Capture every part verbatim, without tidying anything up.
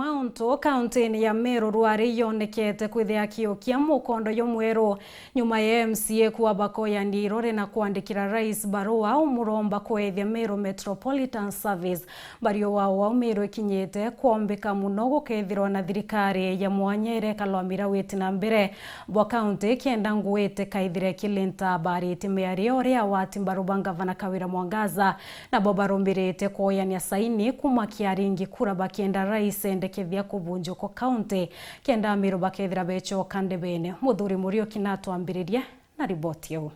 Mauntu kaunti-ini ya Meru rwari yonekete kwithia kiukia mukondo jumweru nyuma ya M C A kuaba koyania irore na kwandikira rais barua umuromba kwethia Meru Metropolitan Service. Bari o wao wau Meru ikinyite kwombika muno gukethirwa na thirikari ya mwanya irekalwa mirawiti na mbere bwa kaunti kenda nguite kaithire kilinta bariti miario ria wati mbaru ba ngavana Kawira Mwangaza nabo barumbirite kwoyania saini kuma kiaringi kura bakienda rais endekethia kubunjwa kwa kaunti kenda Amiru bakethira becoka ndebene. Muthuri Muriuki natwambiririe na riboti iu.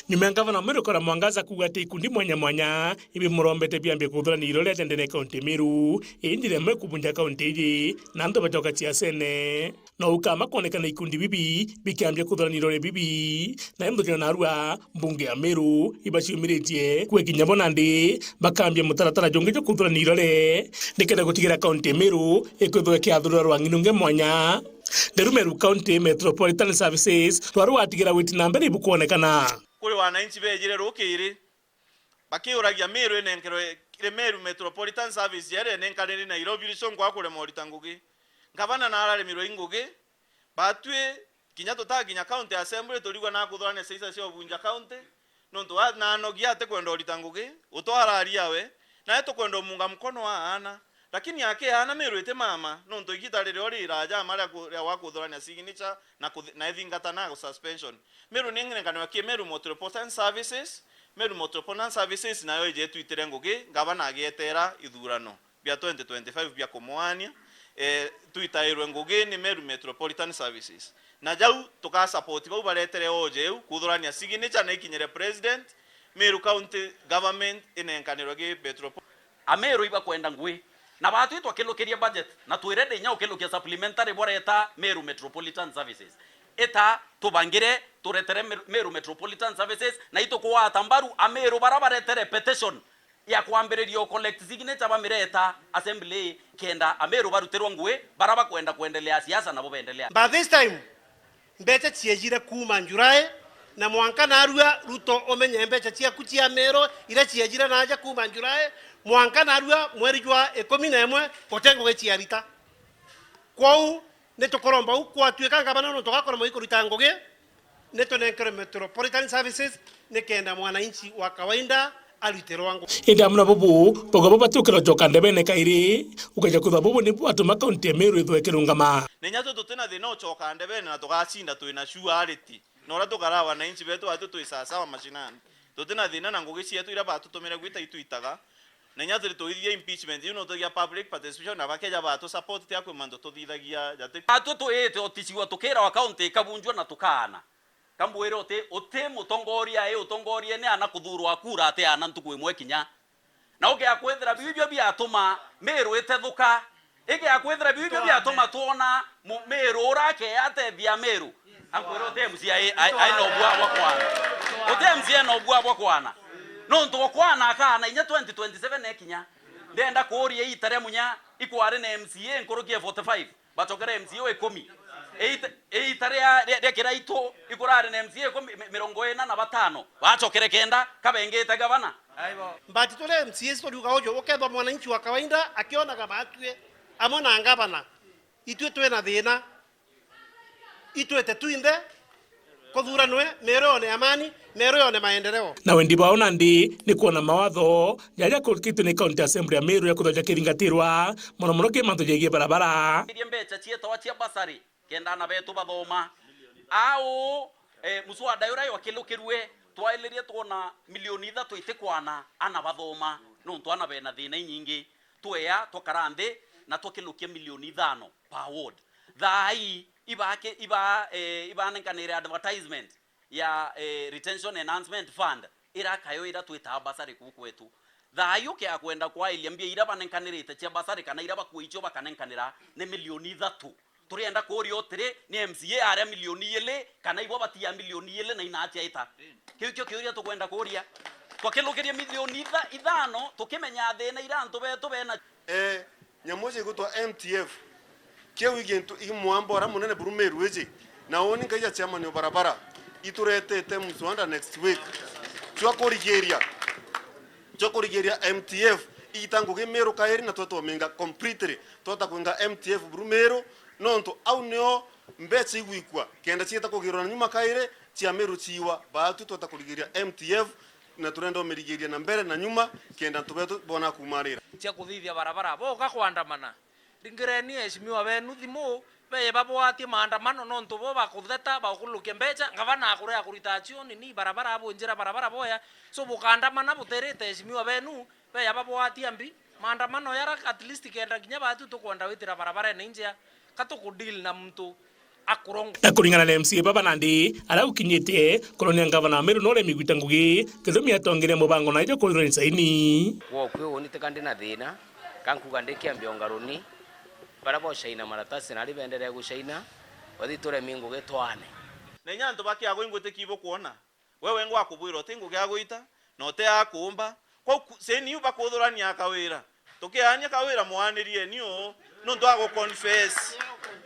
Nyuma ya ngavana Mwiru Kawira Mwangaza kuuga ati ikundi mwanya mwanya ibimurombete biambie kuthurania irore ria ndene kaunti Meru, indi rimwe kubunja kaunti iji na antu bacoka ciasene. No ukama kwonekana ikundi bibi bikiambia kuthurania irore bibi, na nthuki na narua mbunge ya Meru ibaciumiritie kwe kinya bo nandi bakambia mutaratara jungi jwa kuthurania irore nikenda gutigira kaunti ya Meru ikwithwa ikiathurira rwang'i nunge mwanya. Nderu Meru County Metropolitan Services rwari watigira witi na mbere ibukwonekana. Kuri wananchi bejire rukiri bakiuragia Meru inenkerwe kiri Meru Metropolitan Service yari inenkaniri Nairobi, ricio nkwa kurema urita ngugi. Ngavana nararemirwe i ngugi, batwi kinya tutakinya county assembly turigwa na kuthurania ciaca cia ubunja county, nontu wa nanogia atikwenda urita ngugi, utwararia we, nae tukwenda umunga mkono wa aana. Lakini aki aana Meru iti mama, nontu igita ririo riraja ama ria ku-, ria wa kuthurania signature na kuthi-, na ithingata na suspension. Meru ni ngenganwa ki Meru Metropolitan Services, Meru Metropolitan Services nayo ije itwitire ngugi, ngavana agietera ithurano bia twenty twenty-five bia kumwania, eh, twitairwe ngugi ni Meru Metropolitan Services. Na jau tuka support bau baretere oje eu kuthurania signature na ikinyire president, Meru County Government inenkanirwe gi Metropo-. Ameru ibakwenda ngui. Na batwi twakilukiria budget, na twi ready inya ukilukia supplementary boreta Meru Metropolitan Services. Ita tubangire, turetere Meru, Meru Metropolitan Services, na itukugwata mbaru Ameru bara baretere petition ya kwambiriria u collect signature bamireta assembly, kenda Ameru barutirwa ngui, bara bakwenda kwendelea siasa nabo bendelea. But this time, mbeca ciejire kuuma July, na mwanka narua Ruto umenye mbeca ciaku cia Meru iria ciejire naja kuuma July, mwanka narua mweri jwa ikumi na imwe gute ngugi ciarita. Kwou, ni tukuromba u kwatuika ngavana nontu gakoromba ikurita ngugi, ni tunenkerwe Metropolitan Services nikenda mwananchi wa kawaida arutirwa ngugi. Indi amwe na bubu, bauga bo batiukira ucoka ndebene kairi, ukeja kwithwa bubu nibu bwatuma kaunti ya Meru ithwe ikirungama. Na inya twi tutina thina ucoka ndebene na tugacinda twina surety. Na uria tukaraa wananchi betu batu twi sawasawa mashinani. Tutina thina na ngugi cietu iria batutumire gwita itwitaga. Na inya turi tuithithia impeachment, iu no tuthia public participation, na bakeja batu support tia kwi mantu tuthithagia jati. Atwe twite uticiwa tukirawa county ikabunjwa na tukaana. Kambwire uti, uti mutongoria i utongoria ni ana kuthurwa kura ati ana ntuku imwe kinya. Na ukia kwithira biu ibio biatuma Meru itethuka. Ikia kwithira biu ibio biatuma twona mu-, Meru ura akeatethia Meru. Ankwira uti M C A ai, ai, ai no bua bwa kwana. Uti M C A no bua bwa kwana. Nontu wa kwana akana inya twenty twenty-seven ekinya. Ndenda kuuria iita ria munya ikwari na M C A nkuruki ya forty-five. Bacokere M C A ikumi. Eita, eita ria, ria, ria Kiraitu ikurari na M C A ikumi, mi-, mirongo ina na batano. Bacokere kenda, kabengite gavana. But turi M C As turiuga uju, ukethwa mwananchi wa kawaida akionaga batwi amwe na ngavana. Itwi twina thina. Itwite twinthe kuthuranwe, Meru yone amani, Meru yone maendeleo. Na wendi bwao nandi ni kwona mawatho jaria jakurukitwe ni County Assembly ya Meru ya kuthoja kiringatirwa, mono mono ki mantu jegie barabara. Iria mbeca cietawa cia bursary, kenda ana betu bathoma. Au, eh, muswada uria jwakilukirue, twailirie twona milioni ithatu itikwana ana bathoma, nontu ana bena thina inyingi. Twea twakara nthi na twakilukia milioni ithano per ward. Thaa ii ibake-, iba-, eh, ibanenkanire advertisement ya, eh, Retention Enhancement Fund, irakayo ira twitaa bursary kuu kwetu. Thaa ii ukia kwenda kwailia mbia ira banenkanirite cia bursary kana ira bakua icio bakanenkanira ni milioni ithatu. Turienda kuuria utiri, ni M C A aria milioni ijiri kana ibo batia milioni ijiri na inaciaita? Kiu kio kiuria tukwenda kuuria. Twakilukiria milioni itha-, ithano, tukimenya thina ira antu betu bena. Eh, nyamu ici igwitwa M T F. Kiu i gintu, i mwamba uria munene buru Meru iji. Na uni nkaija chairman o barabara. Ituretete mswada next week. Jwa kurigiria. Jwa kurigiria M T F. Ita ngugi Meru kairi na tweta uminga completely. Tweta kwinga M T F buru Meru, nontu au nio mbeca igwikua, kenda cieta kugirwa na nyuma kairi, cia Meru ciiwa. Baatu tweta kurigiria M T F, na turenda umirigiria na mbere na nyuma, kenda antu betu bona kumarira. Cia kuthithia barabara, boka kwandamana. Ringireni eheshimiwa benu thimu, beye babwatie maandamano nontu bo bakutheta, bakulukia mbeca, ngavana akurea kurita action ni barabara, abunjira barabara boya. So bukandamana buterite eheshimiwa benu, beye babwatia mbi. Maandamano yara at least kenda kinya baatu tukwenda witira barabarene injea, ka tukudeal na muntu akurongo. Na kuringana na M C A baba nandi, aria ukinyite kuronia ngavana wa Meru no uremi gwita ngugi, githumi atongeria mubango na ijo kwithirwa ni saini. Gwoku uni tika ndi na thina, ka nkuga ndi kiambi o ngaruni, baria bocaina maratasi nari benderee gucaina, bathi turemi ngugi twaane. Na inya antu bakiagwa ingwitiki ibukwona, we wengwa akubwira uti ngugi agwita, na uti akuumba. Kwou ku-, seni iu bakuthurania kawira, tukiaania kawira mwaanirieni uu, nuntu aguconfess.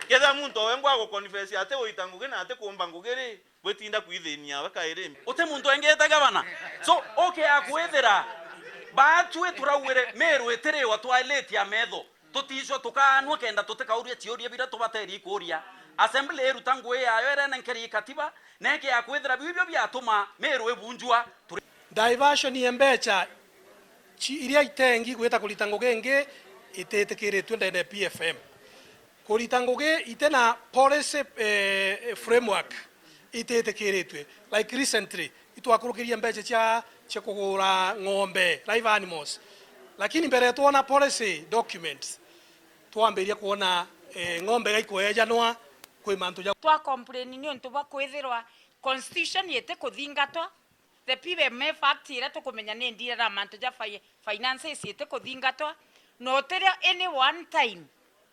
Kethira muntu o wengwa aguconfess ati gwita ngugi na ati kuumba ngugi ri, bwitinda kwithinia we kairi. Uti muntu engete gavana. So, ukia kwithira baatwi turaugire Meru itiriwa twaliti ya metho. Tuticwa tukaanua kenda tutikauria ciuria biria tubateri kuuria. Assembly iruta ngui yayo irenenkeri katiba, na ikia kwithira biu ibio biatuma Meru ibunjwa. Turi- Diversion ya mbeca ci-, iria itengi gwita kurita ngugi ingi ititikiritue ndene ya P F M. Kurita ngugi ite na policy, eh, framework ititikiritue. Like recently, itwakurukirie mbeca cia, cia kugura ng'ombe, live animals. Lakini mbere twona policy documents, twambiria kwona, eh, ng'ombe gaikwejanwa kwi mantu ja twa complain ni untu bwa kwithirwa constitution itikuthingatwa, the P M F Act iria tukumenya ni ndira na mantu ja fi-, finances itikuthingatwa, na utirio any one time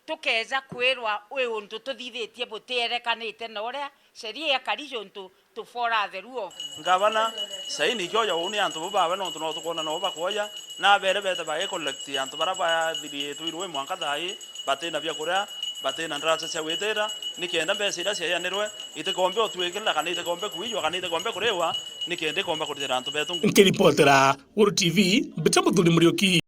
tukeja kwirwa wi untu tuthithitie butierekanite na uria sheria ikari, juntu to follow the rule of. Ngavana, saini ikioya uu ni antu bo bawe, nontu no tukwona noo bakwoya, na abere bete bagi collect antu baria bathiriitwe irui mwanka thaa ii, batina biakuria, batina ndaraca cia gwitira, nikenda mbeca iria ciaianirwe itikombe utwikirira, kana itikombe kuiywa, kana itikombe kuriwa, nikenda ikomba kuritira antu betu ngu- Nkiripotera Guru T V, mbita Muthuri Muriuki.